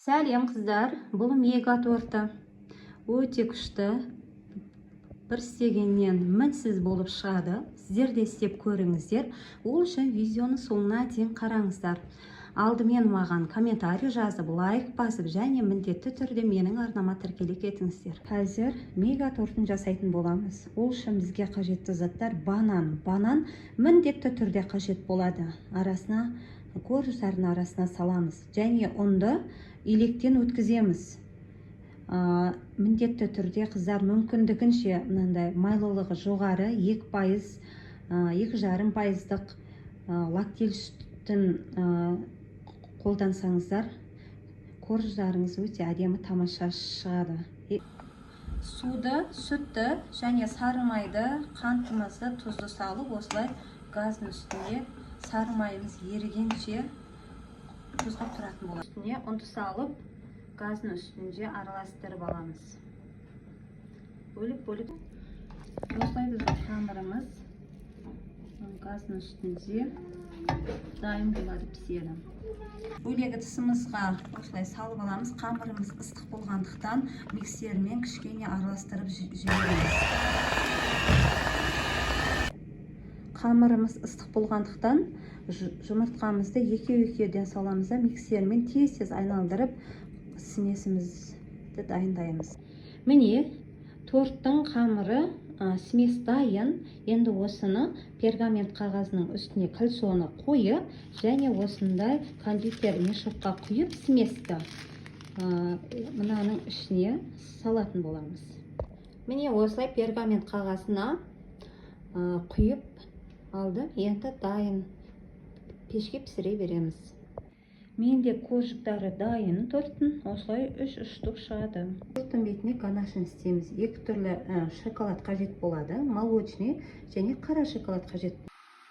Сәлем, қыздар! Бұл мега торты өте күшті, бір істегеннен мінсіз болып шығады. Сіздер де істеп көріңіздер. Ол үшін видеоның соңына дейін қараңыздар. Алдымен маған комментарий жазып, лайк басып және міндетті түрде менің арнама тіркеле кетіңіздер. Қазір мега тортын жасайтын боламыз. Ол үшін бізге қажетті заттар: банан. Банан міндетті түрде қажет болады. Арасына, корждардың арасына саламыз және ұнды електен өткіземіз. Міндетті түрде, қыздар, мүмкіндігінше мынандай майлылығы жоғары 2%, 2,5%-дық лактель сүтін қолдансаңыздар, корждарыңыз өте әдемі, тамаша шығады. Суды, сүтті және сары майды, қантымызды, тұзды салып, осылай газдың үстінде сары майымыз ерігенше тұзға тұратын болады. Үстіне ұнды салып, газдың үстінде араластырып аламыз. Бөліп-бөліп. Осылай біздің қамырымыз газдың үстінде дайын болады, піседі. Бөлек ыдысымызға осылай салып аламыз. Қамырымыз ыстық болғандықтан, миксермен кішкене араластырып жібереміз. Қамырымыз ыстық болғандықтан, жұмыртқамызды екеу-екеуден саламыз да, миксермен тез-тез айналдырып, смесімізді дайындаймыз. Міне, торттың қамыры, смесь дайын. Енді осыны пергамент қағазының үстіне кольцоны қойып және осындай кондитер мешокқа құйып, сместі мынаның ішіне салатын боламыз. Міне, осылай пергамент қағазына құйып алдым. Енді дайын, пешке пісіре береміз. Менде коржиктары дайын торттың, осылай үш штук шығады. Торттың бетіне ганашын істейміз. Екі түрлі шоколад қажет болады: молочный және қара шоколад қажет.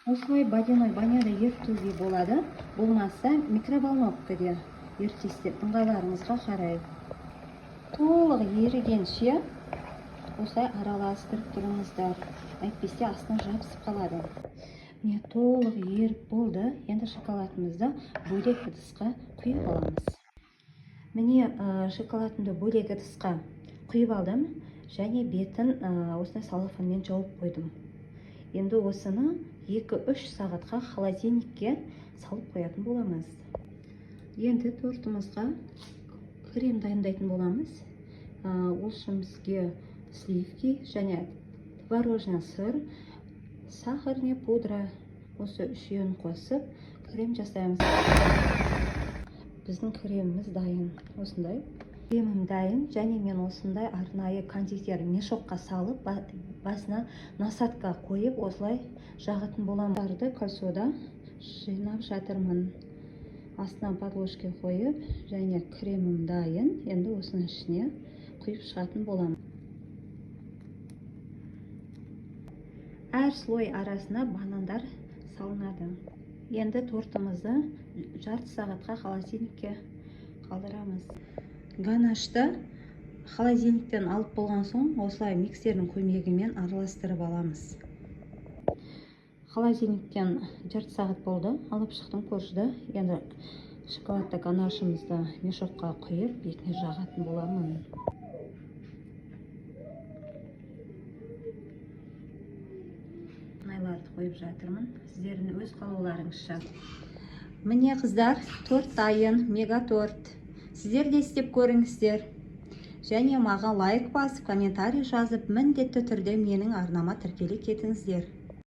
Осылай водяной баняда ерітуге болады, болмаса микроволновкада ерітесіздер, ыңғайларыңызға қарай. Толық ерігенше осылай араластырып тұрыңыздар, әйтпесе астына жабысып қалады. Міне, толық еріп болды. Енді шоколадымызды бөлек ыдысқа құйып аламыз. Міне, шоколадымды бөлек ыдысқа құйып алдым және бетін осылай целлофанмен жауып қойдым. Енді осыны 2-3 сағатқа холодильникке салып қоятын боламыз. Енді тортымызға крем дайындайтын боламыз. Ол үшін бізге сливки және творожный сыр, сахарный пудра, осы үшеуін қосып крем жасаймыз. Біздің креміміз дайын. Осындай кремім дайын және мен осындай арнайы кондитер мешокқа салып, басына насадка қойып, осылай жағатын боламын. Барды кольцода жинап жатырмын, астына подложка қойып, және кремім дайын. Енді осының ішіне құйып шығатын боламын. Әр слой арасына банандар салынады. Енді тортымызды жарты сағатқа холодильникке қалдырамыз. Ганашты холодильниктен алып болған соң, осылай миксердің көмегімен араластырып аламыз. Холодильниктен жарты сағат болды, алып шықтым коржды. Енді шоколадты ганашымызды мешокқа құйып, бетіне жағатын боламын. Майларды қойып жатырмын, сіздердің өз қалауларыңызша. Міне, қыздар, торт дайын, мега торт. Сіздер де істеп көріңіздер және маған лайк басып, комментарий жазып, міндетті түрде менің арнама тіркеле кетіңіздер.